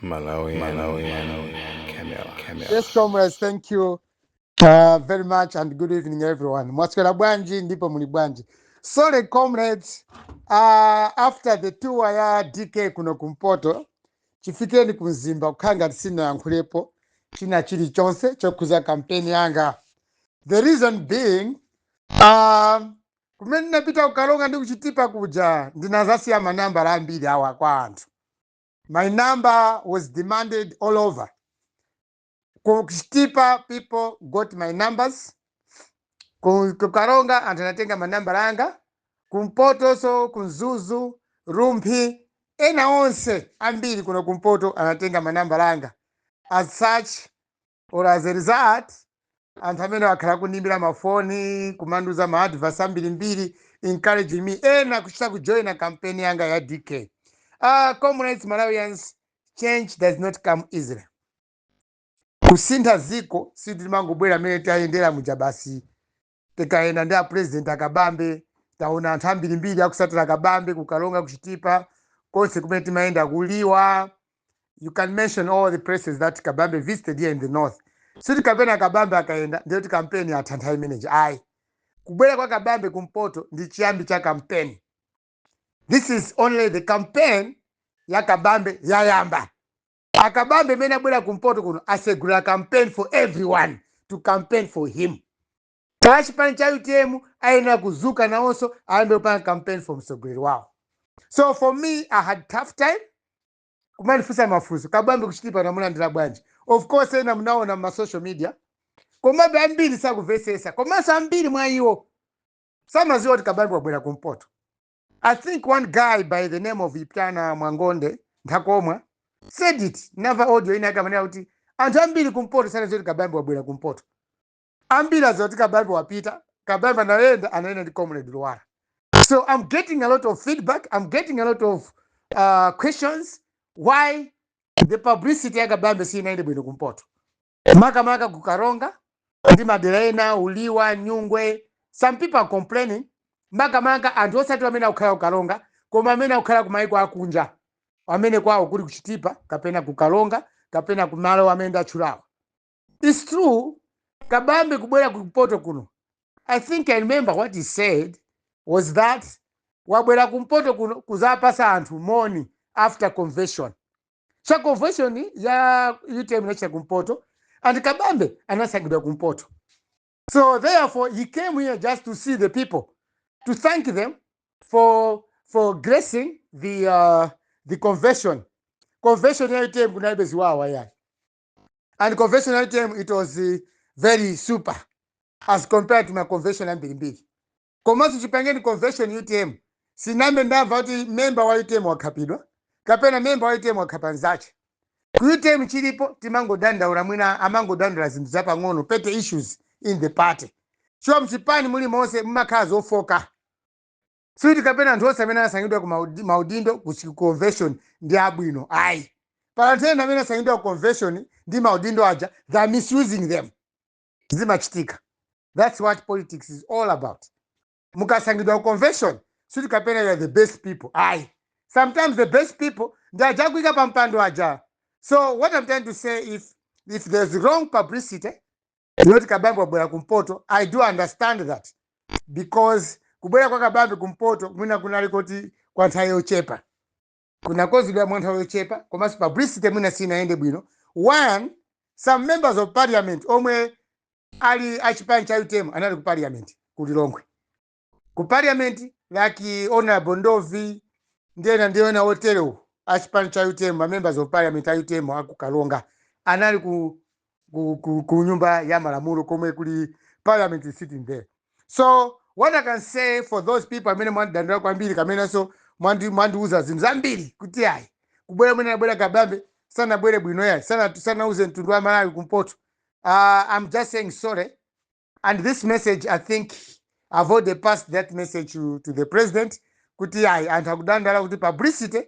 Malawi, Malawi, Camera, Camera. Yes, comrades, thank you very much and good evening, everyone. Mwaswera bwanji ndipo muli bwanji? Sorry, comrades, after the tour ya DK kuno kumpoto, chifikeni kumzimba kukhala ngati sinayankhulepo china chilichonse chokhuza kampeni yanga. The reason being, kumene ndinapita kuKaronga ndi kuChitipa kuja, ndinazasiya manambala ambiri awa kwa anthu. My number was demanded all over. Ku Chitipa people got my numbers. Ku Karonga anthu anatenga manambala anga. Kumpoto so, kuMzuzu, Rumphi, ena onse ambiri kuno kumpoto anatenga manambala anga. As such or as a result, anthu amene akhala kundiimbira mafoni, kumandiuza ma advice ambirimbiri, encouraging me, ena kuchita kujoina campaign yanga ya DK. Comrades, Malawians, change does not come easily. Kusintha ziko sitimangobwera amene tayendera muja basi. Tikayenda ndi a President Akabambe, taona anthu ambirimbiri akusatira Akabambe kuKaronga, kuChitipa, konse kumene timayenda, kuliwa. You can mention all the places that Kabambe visited here in the north. Siti kapena Kabambe akayenda ndiye kuti kampeni atha nthawi imeneji, ayi. Kubwera kwa Kabambe kumpoto ndi chiyambi cha kampeni. This is only the campaign ya Kabambe yayamba. Akabambe imene abwera kumpoto kuno asegulira campaign for everyone to campaign for him. Kaya chipani cha UTM ayenera kuzuka nawonso ayambe kupanga campaign for mtsogoleri wawo. So for me, I had tough time kumandifunsa mafunso: Kabambe kuChitipa namulandira bwanji? Of course ena munaona ma social media, komabe ambiri sakumvesesa, komanso ambiri mwa iwo samaziwa kuti Kabambe wabwera kumpoto. I think one guy by the name of Ipyana Mwangonde Nthakomwa said it. Nava audio ina akamanena kuti anthu ambiri kumpoto sanaziwa kuti Kabambe wabwera kumpoto. Ambiri aziwa kuti Kabambe wapita. Kabambe anayenda, anaenda ndi Comrade Luwara. So I'm getting a lot of feedback, I'm getting a lot of questions why the publicity ya Kabambe sinaende bwino kumpoto, makamaka kuKaronga ndi madera ena, Uliwa, Nyungwe. Some people are complaining, makamaka anthu osati amene akukhala kuKaronga, koma amene akukhala kumaiko akunja, amene kwawo kuli kuChitipa kapena kuKaronga kapena kumalo amene ndatchulawa. It's true, Kabambe kubwera kumpoto kuno, I think I remember what he said was that wabwera kumpoto kuno kuzapasa anthu moni after convention. So convention ya UTM inachita kumpoto and Kabambe anasankhidwa kumpoto. So therefore he came here just to see the people, to thank them for gracing the convention. Convention ya UTM kunalibe ziwawa yani, and convention ya UTM, it was very super as compared to my convention ambirimbiri. Komanso chipangeni convention UTM, sinambe ndamva kuti member wa UTM wakhapidwa kapena member wa UTM wakhapa nzache. Ku UTM chilipo timangodandaula, mwina amangodandaula zinthu zapang'ono, petty issues in the party. Chiwa mchipani muli monse mumakhala zofoka. Sikuti kapena anthu onse amene anasankhidwa ku maudindo ku convention ndi abwino, ayi. Pala anthu ena amene asankhidwa ku convention ndi maudindo aja, they are misusing them. Zimachitika. That's what politics is all about. Mukasankhidwa ku convention, sikuti kapena you are the best people, ayi. Sometimes the best people ndi aja akuyika pa mpando aja. So what I'm trying to say, if there's wrong publicity yoti Kabambe wabwera kumpoto, I do understand that, because kubwera kwa Kabambe kumpoto mwina kunali kuti kwa nthawi yochepa, kunakonzedwa mwa nthawi yochepa, komanso publicity mwina sinayende bwino. One, some members of parliament omwe ali achipani cha UTM anali ku parliament ku Lilongwe, ku parliament, like Honorable Ndovi ndiyena ndiyena oterewo achipani cha UTM. Ma members of parliament a UTM akuKaronga anali ku nyumba ya malamulo komwe kuli parliament is sitting there. So what I can say for those people amene mwandidandaula kwambiri, kamenenso mwandiuza zinthu zambiri kuti ayi, kubwera mwene anabwera Kabambe sanabwere bwino yayi, sanauze mtundu wa Malawi kumpoto, I'm just saying sorry. And this message, I think I've already passed that message to the president kuti ayi, anthu akudandaula kuti publicity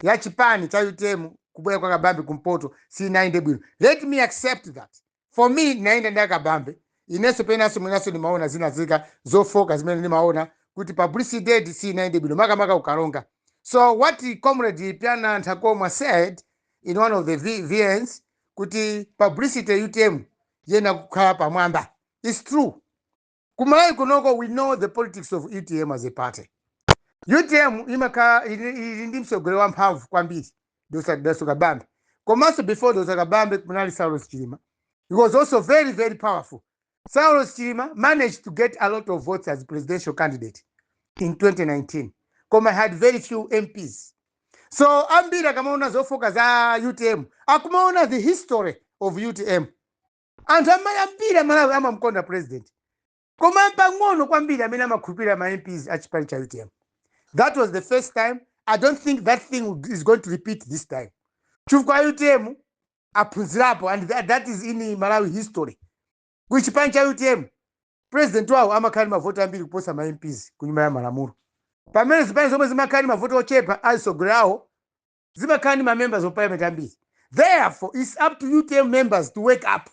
ya chipani cha UTM kubwera kwa Kabambe kumpoto sinaende bwino. Let me accept that. For me, naenda ndi Akabambe, inenso penanso mwinanso ndimaona zina zika zofoka zimene ndimaona kuti publicity sinaende bwino, makamaka kuKaronga. So what Comrade Pyana Nthakomwa said in one of the VNs kuti publicity UTM yena kukhala pamwamba. It's true. Kumalawi kunoko, we know the politics of UTM as a party. UTM imakhala ili ndi mtsogoleri wamphamvu kwambiri, Dr. Dalitso Kabambe. Komanso before Dr. Kabambe kunali Saulos Chilima. He was also very, very powerful. Saulos Chilima managed to get a lot of votes as presidential candidate in 2019, koma had very few MPs. So ambiri akamaona zofoka za UTM, akumaona the history of UTM. Anthu amene ambiri amalawi amamkonda president, koma pang'ono kwambiri amene amakhulupirira ma MPs achipani cha UTM. That was the first time. I don't think that thing is going to repeat this time, chifukwa UTM aphunzirapo, and that is in Malawi history. Kuchipani cha UTM, president wawo amakhala ndi mavoti ambiri kuposa ma MPs ku Nyumba ya Malamulo, pamene zipani zomwe zimakhala ndi mavoti ochepa azisogolera awo zimakhala ndi ma members of parliament ambiri. Therefore, it's up to UTM members to wake up.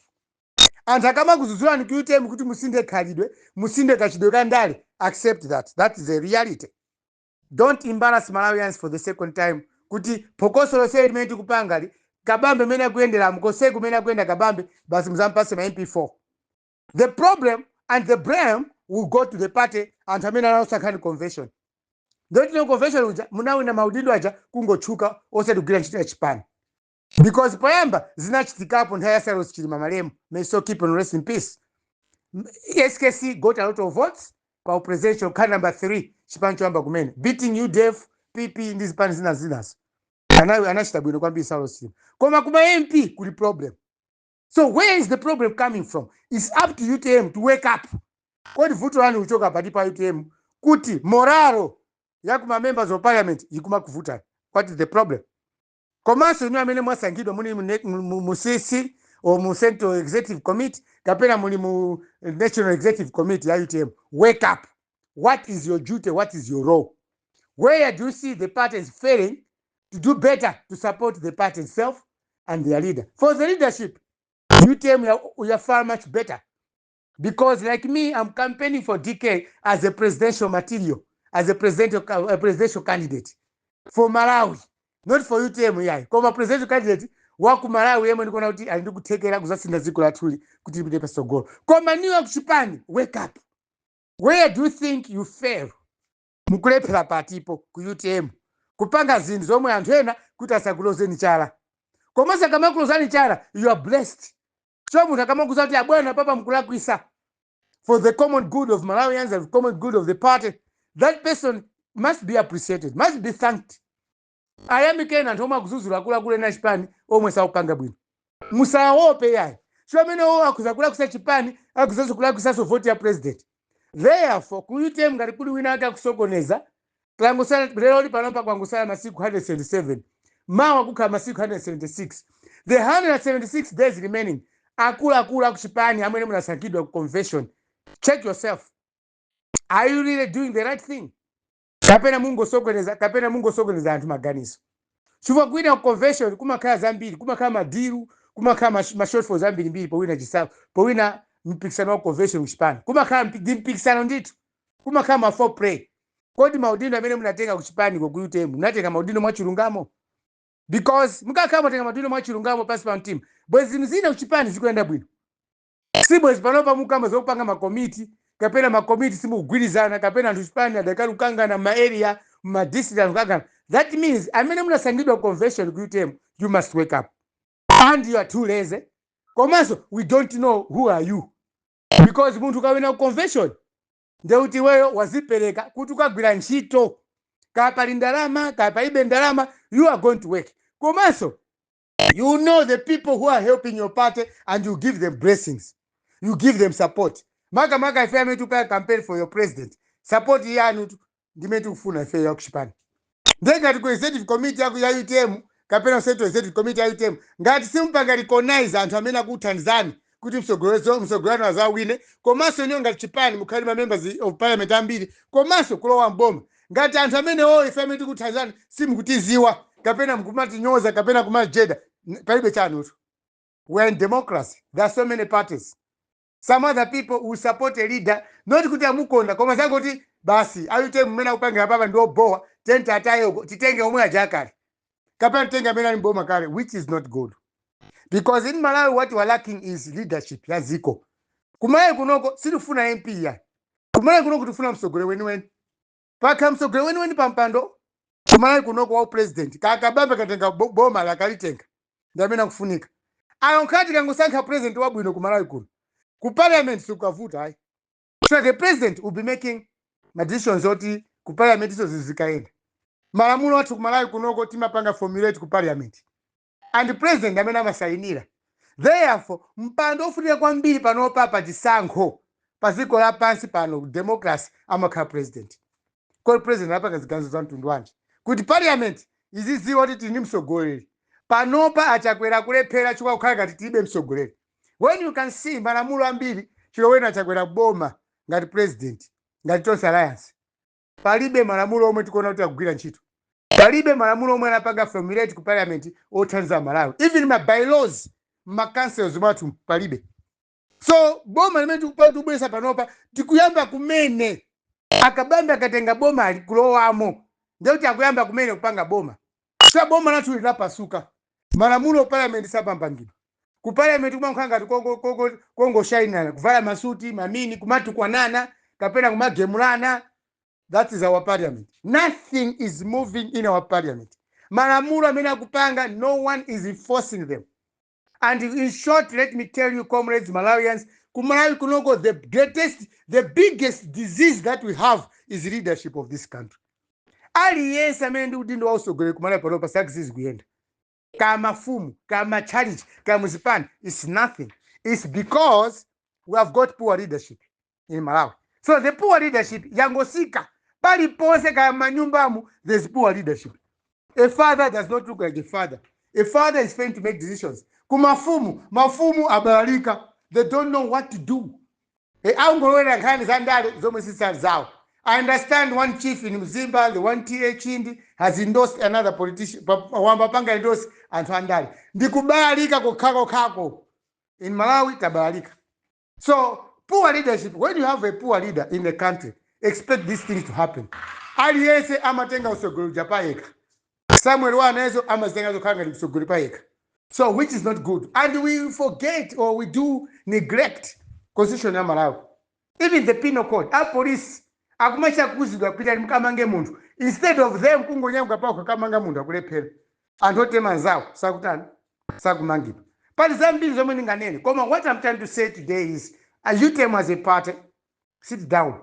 Anthu akamakudzudzulani ku UTM kuti musinthe khalidwe, musinthe kachidwe ka ndale, accept that that is a reality. Don't embarrass Malawians for the second time kuti phokoso lonse limene tikupangali, Kabambe mene akuyendera mukose, kumene akuyenda Kabambe, basi muzampase ma MP4. The problem and the blame will go to the party, anthu amene anaosankhani convention. Ndoti no convention uja munawina maudindo aja kungotchuka, osati kugwira ntchito ya chipani, because poyamba zinachitikapo nthawi ya Saulos Chilima malemu, may so keep on rest in peace. SKC got a lot of votes pa presidential candidate number 3, chipani choyamba kumene, beating UDF, PP ndi zipani zina zinazo. Anachita bwino kwambiri Saulos Chilima, koma kuma MP kuli problem. So where is the problem coming from? It's up to UTM to wake up. Kodi vuto lani kuchoka pati pa UTM kuti morale ya kuma members of parliament ikumakuvutani? What is the problem? Komanso inu amene mwasankhidwa, muli mu CC or mu Central Executive Committee kapena muli mu National Executive Committee ya UTM, wake up. What is your duty? What is your role? Where do you see the party is failing to do better to support the party itself and their leader? For the leadership, UTM, we are far much better, because like me, I'm campaigning for DK as a presidential material, as a presidential candidate for Malawi, not for UTM yayi, koma presidential candidate wa ku Malawi yemwe ndikuona kuti ali ndikuthekera kuzasintha dziko lathuli kuti lipite patsogolo. Koma niwe kuchipani, wake up. Where do you think you fail? Mukulephera patipo ku UTM kupanga zinthu zomwe anthu ena kuti asakulozeni chala? Komanso akamakulozani chala, you are blessed. So munthu akamakuza kuti, "Abwana, papa mukulakwisa," for the common good of Malawians and the common good of the party, that person must be appreciated, must be thanked. Ayamikeni anthu omwe akuzuzula akuluakulu ena chipani omwe sakupanga bwino. Musaope yayi. So amene owo akuza kulakwisa chipani, akuzanso kulakwisanso voti ya president. Therefore, ku UTM ngati kuli wina ake akusokoneza, klangosala lero panopa kwangosala masiku 177, mawa kukhala masiku 176. The 176 days remaining, akuluakulu akuchipani amene munasankhidwa ku convention, check yourself. Are you really doing the right thing, kapena mungosokoneza, kapena mungosokoneza anthu maganizo? Chifukwa kuwina ku convention kumakhala zambiri, kumakhala ma deal, kumakhala ma shortfalls ambirimbiri. Powina chisankho, powina mpikisano wa convention kuchipani, kumakhala ndi mpikisano ndithu, kumakhala ma foreplay. Kodi maudindo amene munatenga kuchipani ku UTM, munatenga maudindo mwachilungamo? Because mukakhala mwatenga maudindo mwachilungamo pansi pa mtima, bwezi zinthu zina kuchipani zikuyenda bwino. Si bwezi panopa mukamba zokupanga makomiti, kapena makomiti simukugwirizana, kapena anthu chipani adakali kukangana ma area, ma district anthu kukangana. That means amene munasankhidwa convention ku UTM, you must wake up, and you are too lazy. Komanso we don't know who are you, because munthu ukawina ku convention, ndekuti iweyo wazipereka kuti ukagwira ntchito, kaya pali ndalama, kaya palibe ndalama, you are going to work. Komanso you know the people who are helping your party, and you give them blessings, you give them support. Makamaka ife amene tikupanga campaign for your president, support yanu ndimene tikufuna ife yakuchipani. Ndengati ku executive committee yaku ya UTM kapena central executive committee ya UTM, ngati simupanga recognize anthu amene akuthandizani kuti msogolano azawine, komanso niyo ngati chipani mukhale ma members of parliament ambiri komanso kulowa mboma, ngati anthu amene o ife amene tikuthandizani simukutiziwa, kapena mukumatinyoza, kapena kumajeda, palibe chanutu. We are in democracy. There are so many parties. Some other people will support a leader not kuti amukonda, koma zangoti basi, a UTM mmene akupangira papa ndi obowa, tenti atayeko, titenge omwe aja akale. Kapena titenga amene ali mboma kale, which is not good. Because in Malawi, what we are lacking is leadership ya ziko. Kumalawi kunoko sitifuna MP ya. Kumalawi kunoko tifuna mtsogoleri weniweni. Pakha mtsogoleri weniweni pampando kumalawi kunoko wa president, kakabambe katenga boma lakalitenga, ndi amene akufunika. Ayo nkhati kangosankha president wabwino kumalawi kuno, ku parliament sikukavuta ayi. So the president will be making ma decisions oti ku parliament iso zizikaenda. Malamulo athu kumalawi kunoko timapanga formulate ku parliament, and the president amene amasayinira. Therefore, mpando ofunika kwambiri panopa pa chisankho pa dziko lapansi pano, democracy, amakhala president. Kodi president apanga ziganizo za mtundu wanji kuti parliament iziziwa kuti tili ndi mtsogoleri? Panopa Achakwera kulephera chifukwa kukhala ngati tilibe mtsogoleri. When you can see malamulo ambiri chilowena Achakwera boma ngati president, ngati Tonse Alliance, palibe malamulo omwe tikuona kuti akugwira ntchito. Palibe malamulo omwe anapanga formulate ku parliament othandiza Malawi. Even ma bylaws ma councils mwathu palibe. So boma limene tikubweresa panopa, tikuyamba kumene. Akabambe akatenga boma ali kulowamo, ndekuti akuyamba kumene kupanga boma. So boma lathu linapasuka. Malamulo parliament sapambangidwa. Ku parliament kumakhala ngati kongoshainana, kuvala masuti mamini, kumatukwanana kapena kumagemulana. That is our parliament. Nothing is moving in our parliament. Malamulo amene akupanga, no one is enforcing them. And in short, let me tell you, comrades, Malawians, kumalawi kunoko the greatest, the biggest disease that we have is leadership of this country. Aliyense amene ndi udindo wa usogoleri kumalawi panopa sakuzizi kuyenda, kama mafumu, kama church, kama muzipani, it's nothing. It's because we have got poor leadership in Malawi. So the poor leadership yangosika paliponse, kaya manyumbamu there's poor leadership. A father does not look like a father. A father is failing to make decisions. Kumafumu, mafumu abalalika. They don't know what to do. Angolowera nkhani za ndale zomwe sisali zawo. I understand one chief in Mzimba, the one TA Chindi, has endorsed another politician. Wamba panga endorse anthu andale. Ndikubalalika kokhako. In Malawi tabalalika. So poor leadership, when you have a poor leader in the country, expect these things to happen. Aliyense amatenga usogoleri payekha. Samuel wanezo amazitenga zokhala ngati msogoleri payekha. So which is not good. And we forget or we do neglect constitution ya Malawi. Even the penal code, our police akumacha kuzidwa kupita mukamange munthu. Instead of them kungonyamuka pako kakamanga munthu, akulephera. Anthu otema anzawo sakutani, sakumangidwa. Pali zambiri zomwe ndinganene. Koma what I'm trying to say today is, as UTM as a party, sit down.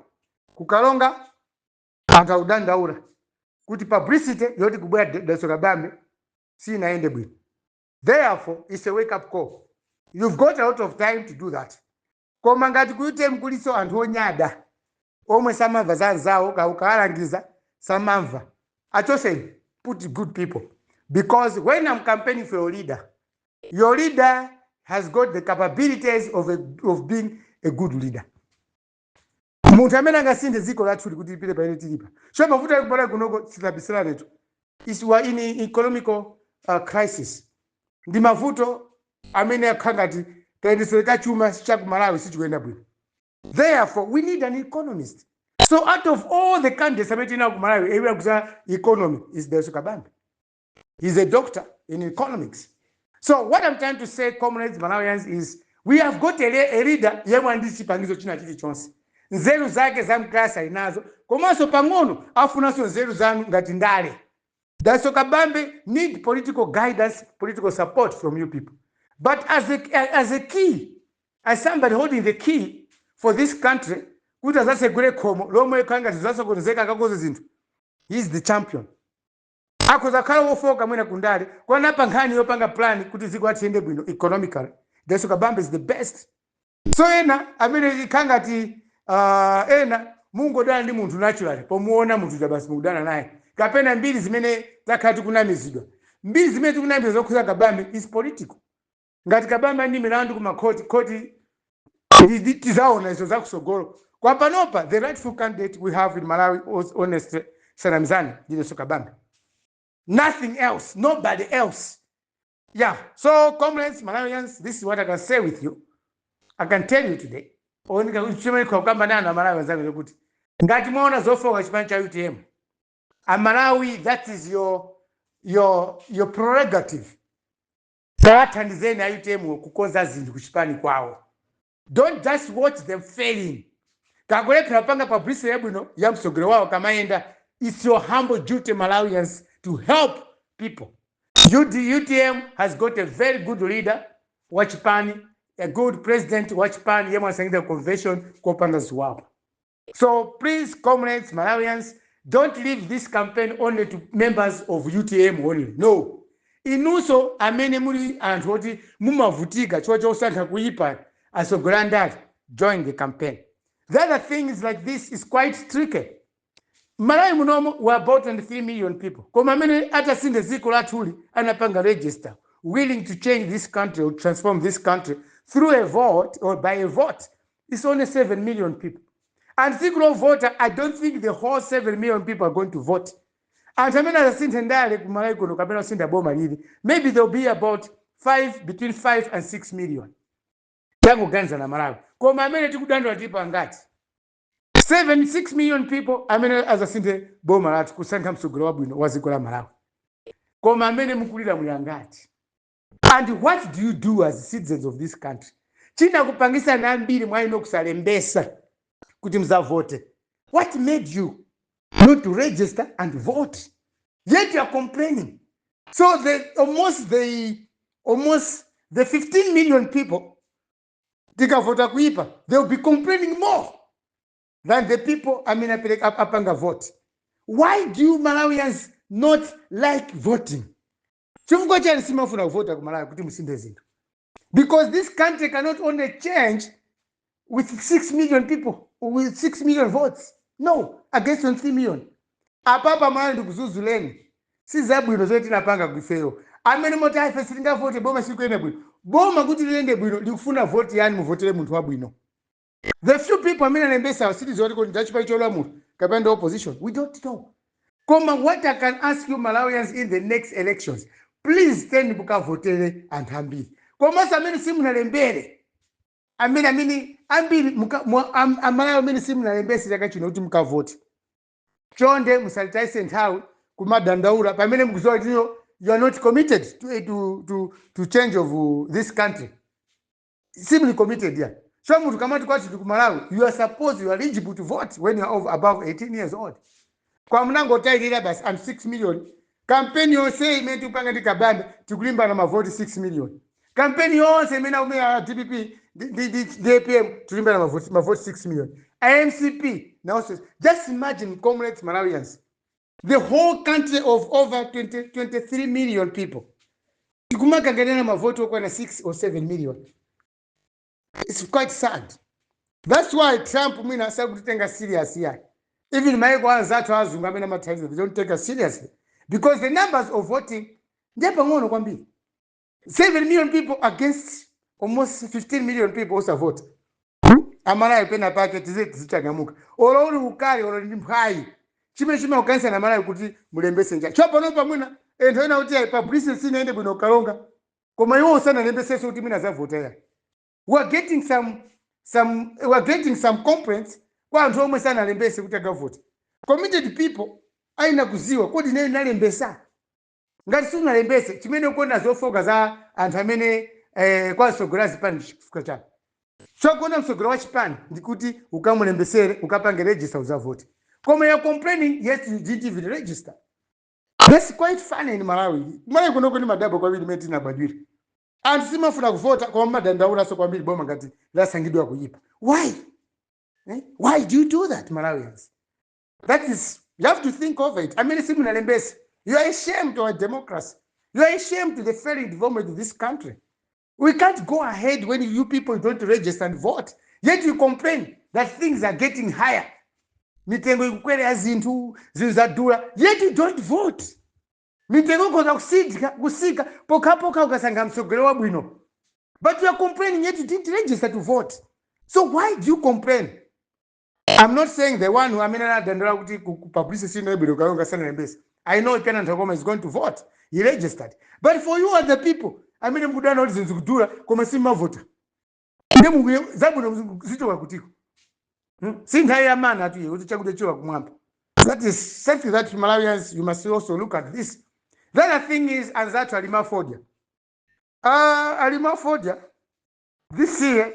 Kukalonga anthu akudandaula kuti publicity yoti kubwera Dalitso Kabambe sinaende bwino. Therefore, it's a wake up call. You've got a lot of time to do that. Koma ngati ku UTM kuliso anthu onyada omwe samamva za anzawo, kaukawalangiza samamva, achoseni, put good people. Because when I'm campaigning for your leader, your leader has got the capabilities of being a good leader, munthu amene angasinthe dziko lathuli kuti lipite pamene tilipa. So mavuto ali kupala kunoko sitabisira letu is we are in economical crisis. Ndi mavuto amene akhala ngati kayendetsedwe ka chuma cha ku Malawi sichikuyenda bwino. Therefore, we need an economist. So out of all the candidates amene tinawo ku Malawi ewira kuza economy is Dalitso Kabambe. He's a doctor in economics. So what I'm trying to say, comrades, Malawians, is we have got a leader yemwe ndi chipangizo china chilichonse. Nzeru zake za mklasi ali nazo, komanso pang'ono afunanso nzeru zanu ngati ndale. Dalitso Kabambe need political guidance, political support from you people. But as a key, as somebody holding the key for this country, kuti azasegule khomo lomwe khanga zizasokonezeka, akakoze zinthu, he is the champion. Akhoza kukhala wofoka mwina kundale, kwana pa nkhani yopanga plan kuti dziko atiyende bwino economically, Dalitso Kabambe is the best. So ena amene ikhangati ena mungodana ndi munthu naturally, pomuona munthu ja basi mukudana naye, kapena mbiri zimene takhala tikunamizidwa, mbiri zimene tikunamizidwa zokhuza Kabambe is political. Ngati Kabambe ndi milandu ku makhoti, khoti tizaona izo zakusogolo. Kwa panopa, the rightful candidate we have in Malawi, honestly, sanamizani, Dalitso Kabambe, nothing else, nobody else. Yeah, so comrades, Malawians, this is what I can say with you, I can tell you today. Onika chimene kukamba nanu Amalawi anzangu kuti ngati mwaona zofoka chipani cha UTM, Amalawi, that is your your prerogative. Tawathandizeni a UTM kukonza zinthu kuchipani kwawo. Don't just watch them failing. Kakulephera panga publicity yabwino ya msogolo wawo kamayenda. It's your humble duty, Malawians, to help people. UTM has got a very good leader wachipani, a good president wachipani yemwe asankhidwa convention kopanda ziwapo. So please, comrades, Malawians, don't leave this campaign only to members of UTM only. No, inunso amene muli anthu oti mumavutika chifukwa chosankha kuyipa atsogoleri andale, join the campaign. The other thing is like this is quite tricky. Malawi munomo we are about 23 million people, koma amene atasinthe dziko lathuli, anapanga register, willing to change this country or transform this country through a vote or by a vote, it's only 7 million people. And dziko lovota, I don't think the whole 7 million people are going to vote. Anthu amene azasinthe ndale ku Malawi kuno kapena kusintha boma lili, maybe there'll be about 5, between 5 and 6 million. Tangoganizana, Malawi, koma amene tikudandaula tilipo angati? 7 6 million people amene azasinthe boma lathu, kusankha mtsogoleri wabwino wa dziko la Malawi. Koma amene mukulira muli angati? And what do you do as citizens of this country? Chinakupangisani ambiri mwa inu kusalembesa kuti muzavote? What made you not to register and vote, yet you are complaining? So the almost the 15 million people, tikavota kuipa, they will be complaining more than the people amene apanga vote. Why do you Malawians not like voting? Chifukwa chani simafuna kuvota ku Malawi kuti musinthe zinthu? Because this country cannot only change with 6 million people, with 6 million votes, no, against 23 million. Apapa Malawi, ndikuzuzuleni, sizabwino zoti tinapanga kuifeyo amene moti ife sitingavote, boma sikuyenda bwino. Boma kuti liyende bwino likufuna voti yani, muvotere munthu wabwino. The few people amene alembesa, sitizoti kuti ndachipani cholamula kapena ndi opposition, we don't know. Koma what I can ask you Malawians, in the next elections, please tiyeni mukavotere anthu ambiri. Komanso amene simunalembere, amene ambiri Amalawi amene simunalembese chaka chino kuti mukavote, chonde musalitayise nthawi kumadandaula pamene mukuziwa kuti you are not committed to change of this country. Simuli committed ya. So munthu kamati kwathu ku Malawi, you are supposed, you are eligible to vote when you are over, above 18 years old. Kwa munangotayirira basi am 6 million. Kampeni yonse imene tikupanga ndi Kabambe, tikulimbana mavoti 6 million. Kampeni yonse imene akumenya DPP ndi APM, tikulimbana mavoti 6 million. IMCP nawonso. Just imagine, comrades, Malawians, the whole country of over 20, 23 million people, tikumakanganira mavoti okwana 6 or 7 million. It's quite sad. That's why Trump mwina sakutitenga serious yayi. Even maiko anzathu azungu amene amathandiza, they don't take us seriously because the numbers of voting ndiye pang'ono kwambiri, 7 million people against almost 15 million people osavota. Amalawi, pena pake tize tizichangamuka. Olo uli ukali, olo ndi mphwayi, chimene chimakukanisa na Malawi kuti mulembese njani? Tsopano pamwina anthu ena kuti ayi, publicity sinaende bwino Kalonga, koma iwo usanalembesenso kuti mwina azavota yayi. We are getting some complaints kwa anthu omwe sanalembese kuti akavote. Committed people aina kuziwa kodi ineyo nalembesa. Ngati sunalembese, chimene ukuona zofoka za anthu amene kwa mtsogoleri azipani, chifukwa chake chokuona mtsogoleri wa chipani ndikuti ukamulembesere, ukapange register, uzavote. Koma you're complaining, yet you didn't even register. That's quite funny in Malawi. Malawi kunoko ni madabo kwambiri imene tinabadwira. Anthu simafuna kuvota, koma madandaulaso kwambiri boma ngati lasangidwa kuyipa. Why, eh? Why do you do that, Malawians? That is, you have to think of it. Amene simunalembese, you are ashamed to our democracy. You are ashamed to the failing development of this country. We can't go ahead when you people don't register and vote, yet you complain that things are getting higher, mitengo ikukwera ya zinthu, zinthu zadula, yet you don't vote. Mitengo ikhoza kusika pokhapokha ukasankha mtsogoleri wabwino, but you are complaining, yet you didn't register to vote. So why do you complain? I'm not saying the one who amene anadandaula kuti ku publicity sino ibwino Kalonga sanalembese. I know Pena Ntakoma is going to vote, he registered. But for you other people amene mukudana kuti zinthu zikudula koma simavota, ndi mungu zabwino zichoka kutiko? Si nthawi ya mana atu kuti chakudya choka kumwamba. That is something that Malawians, you must also look at this. The other thing is, anzathu alima fodya, alima fodya this year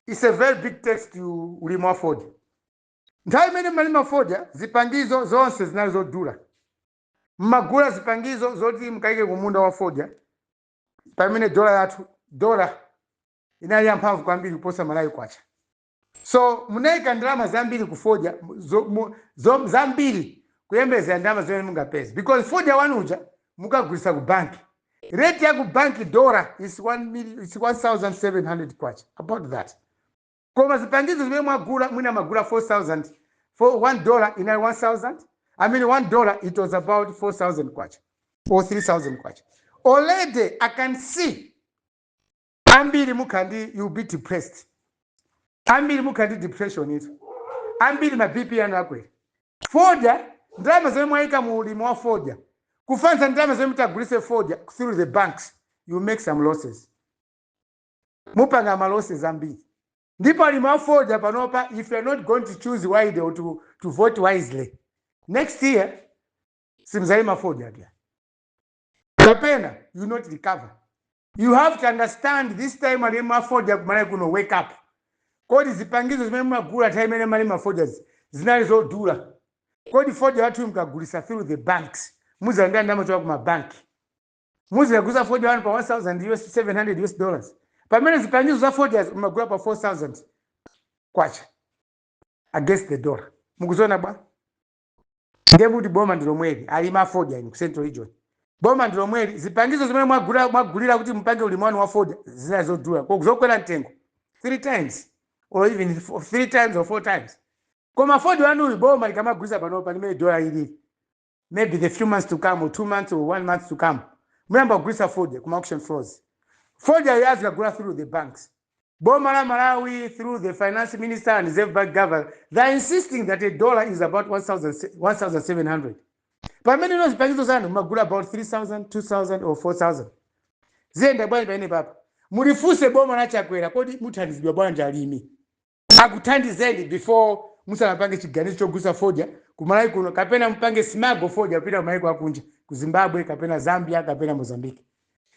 is a very big tax to ulimi wa fodya. Nthawi imene mmalima fodya, zipangizo zonse zinali zodula. Mmagula zipangizo zoti mkaike kumunda wa fodya pamene dola yathu, dola inali yamphamvu kwambiri kuposa Malawi kwacha. So munayika ndalama zambiri ku fodya, zambiri kuyembezera ndalama zimene mungapeze, because fodya wanuja mukagulisa ku banki, rate ya ku banki dollar is 1 million, is 1700 kwacha, about that. Koma zipangizo zimene mwagula, mwina magula 4000 for $1 inali 1000, I mean, $1, it was about 4000 kwacha or 3000 kwacha already. I can see ambiri mukhandi, you be depressed. Ambiri mukhandi depression ito, ambiri ma BP anu akwera. Fodya, ndalama zomwe mwayika mu ulimi wa fodya kufanisa ndalama zomwe mutagulise fodya through the banks, you make some losses, mupanga ma losses ambiri. Ndipo alimi wa fodya panopa, if you are not going to choose wisely or to vote wisely next year, simzalima fodya pia kapena you not recover. You have to understand, this time alimi wa fodya kumalawi kuno, wake up. Kodi zipangizo zimene mumagula nthawi imene malima fodya zinali zodula? Kodi fodya wathu mukagulisa through the banks, muzalandira ndalama choka kuma banki, muzikagulisa fodya wanu pa 1000 US, 700 US dollars, pamene zipangizo za fodya mumagula pa 4000 kwacha against the dollar? Mukuziona bwa? Ndiye kuti boma ndi lomweli, alima fodya inu ku Central Region, boma ndi lomweli. Zipangizo zimene mwagulira kuti mupange ulimi wanu wa fodya zinali zodula, zokwera mtengo three times or even three times or four times. Koma fodya wanuyu boma likamagulisa panopa limene dola ilili, maybe the few months to come or 2 months or one month to come, muyamba kugulisa fodya kuma auction floors. Fodya yo azikagula through the banks. Boma la Malawi, through the finance minister and Reserve Bank governor, they are insisting that a dollar is about 1000 1700, pamene ino zipangizo zanu mumagula about 3000, 2000 or 4000. Ziyenda bwanji pamene papa? Mulifunse boma la Chakwera, kodi muthandizidwa bwanji alimi? Akuthandizeni before musanapange chiganizo chogulisa fodya kumalawi kuno, kapena mupange smuggle fodya kupita kumaiko akunja, ku Zimbabwe kapena Zambia kapena Mozambique,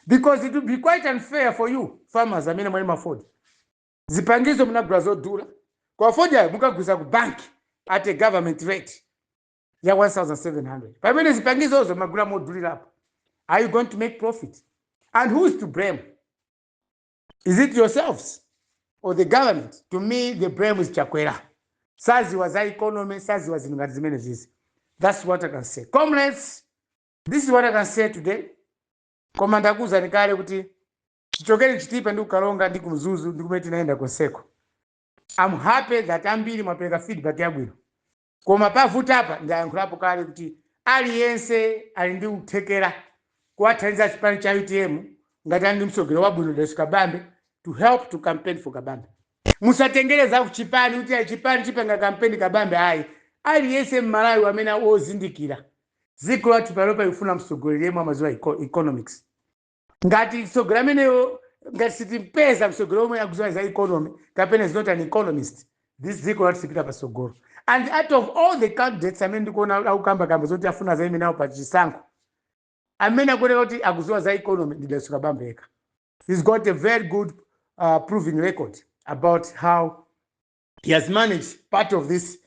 because it will be quite unfair for you farmers amene mwalima fodya. Zipangizo munagula zodula, kwa fodya mukagulisa ku bank at a government rate ya 1700, pamene zipangizozo magula modulirapo. Are you going to make profit? And who is to blame? Is it yourselves or the government? To me, the blame is Chakwera. Saziwa za economy, saziwa zinthu ngati zimene zizi. That's what I can say, comrades. This is what I can say today. Koma ndakuwuzani kale kuti chichokere Chitipa ndi kuKalonga ndi kuMzuzu ndi kumene tinaenda konseko, I'm happy that ambiri mwapereka feedback yabwino. Koma pavutapa, ndayankhulapo kale kuti aliyense ali ndi kuthekera kuwathandiza chipani cha UTM ngati ali ndi msogolo wabwino, Dalitso Kabambe, to help to campaign for Kabambe. Musatengereza kuchipani kuti ayi, chipani chipanga kampeni Kabambe, ayi. Aliyense Mmalawi amene wozindikira dziko lathu panopa ikufuna mtsogoleri yemwe amaziwa economics. Ngati mtsogoleri ameneyo, ngati sitimpeza mtsogoleri omwe akuziwa za economy kapena is not an economist, this dziko lathu sipita patsogolo. And out of all the candidates amene ndikuona akukambakamba zoti afuna zaime nawo pa chisankho, amene akuoneka kuti akuziwa za economy ndi Dalitso Kabambe yekha. He's got a very good proving record about how he has managed part of this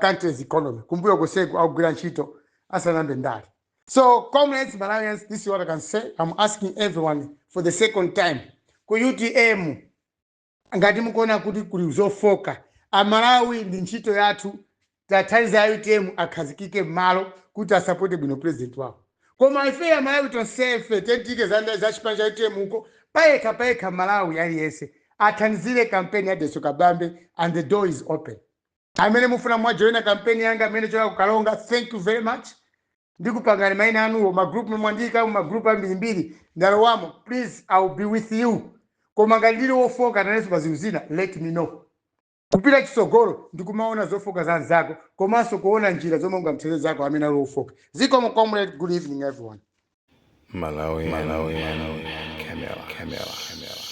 country's economy kumbuyo koseku akugwira ntchito asanambe ndale. So comrades, Malawians, this is what I can say. I'm asking everyone for the second time, ku UTM, ngati mukuona kuti kuli zofoka, Amalawi, ndi ntchito yathu tathandiza UTM akhazikike m'malo kuti asapote bwino president wawo. Koma ife Amalawi tonsefe tentike za chipani cha UTM uko, payekha payekha Malawi aliyense athandizire kampeni ya Dalitso Kabambe, and the door is open. Amene mufuna mwajoyina kampeni yanga, amene choka kuKalonga, thank you very much. Ndikupangani maina anuwo, magrupu mwandiyika mumagrupu ambirimbiri, ndalowamo. Please, I will be with you. Koma ngati ndili wofoka nanenso pa zinthu zina, let me know. Kupita chitsogolo ndikumaona zofoka za anzako komanso kuona njira zomwe ungamthandize zako amene ali wofoka. Zikomo, comrade. Good evening, everyone. Malawi, Malawi, Camera, Camera, Camera.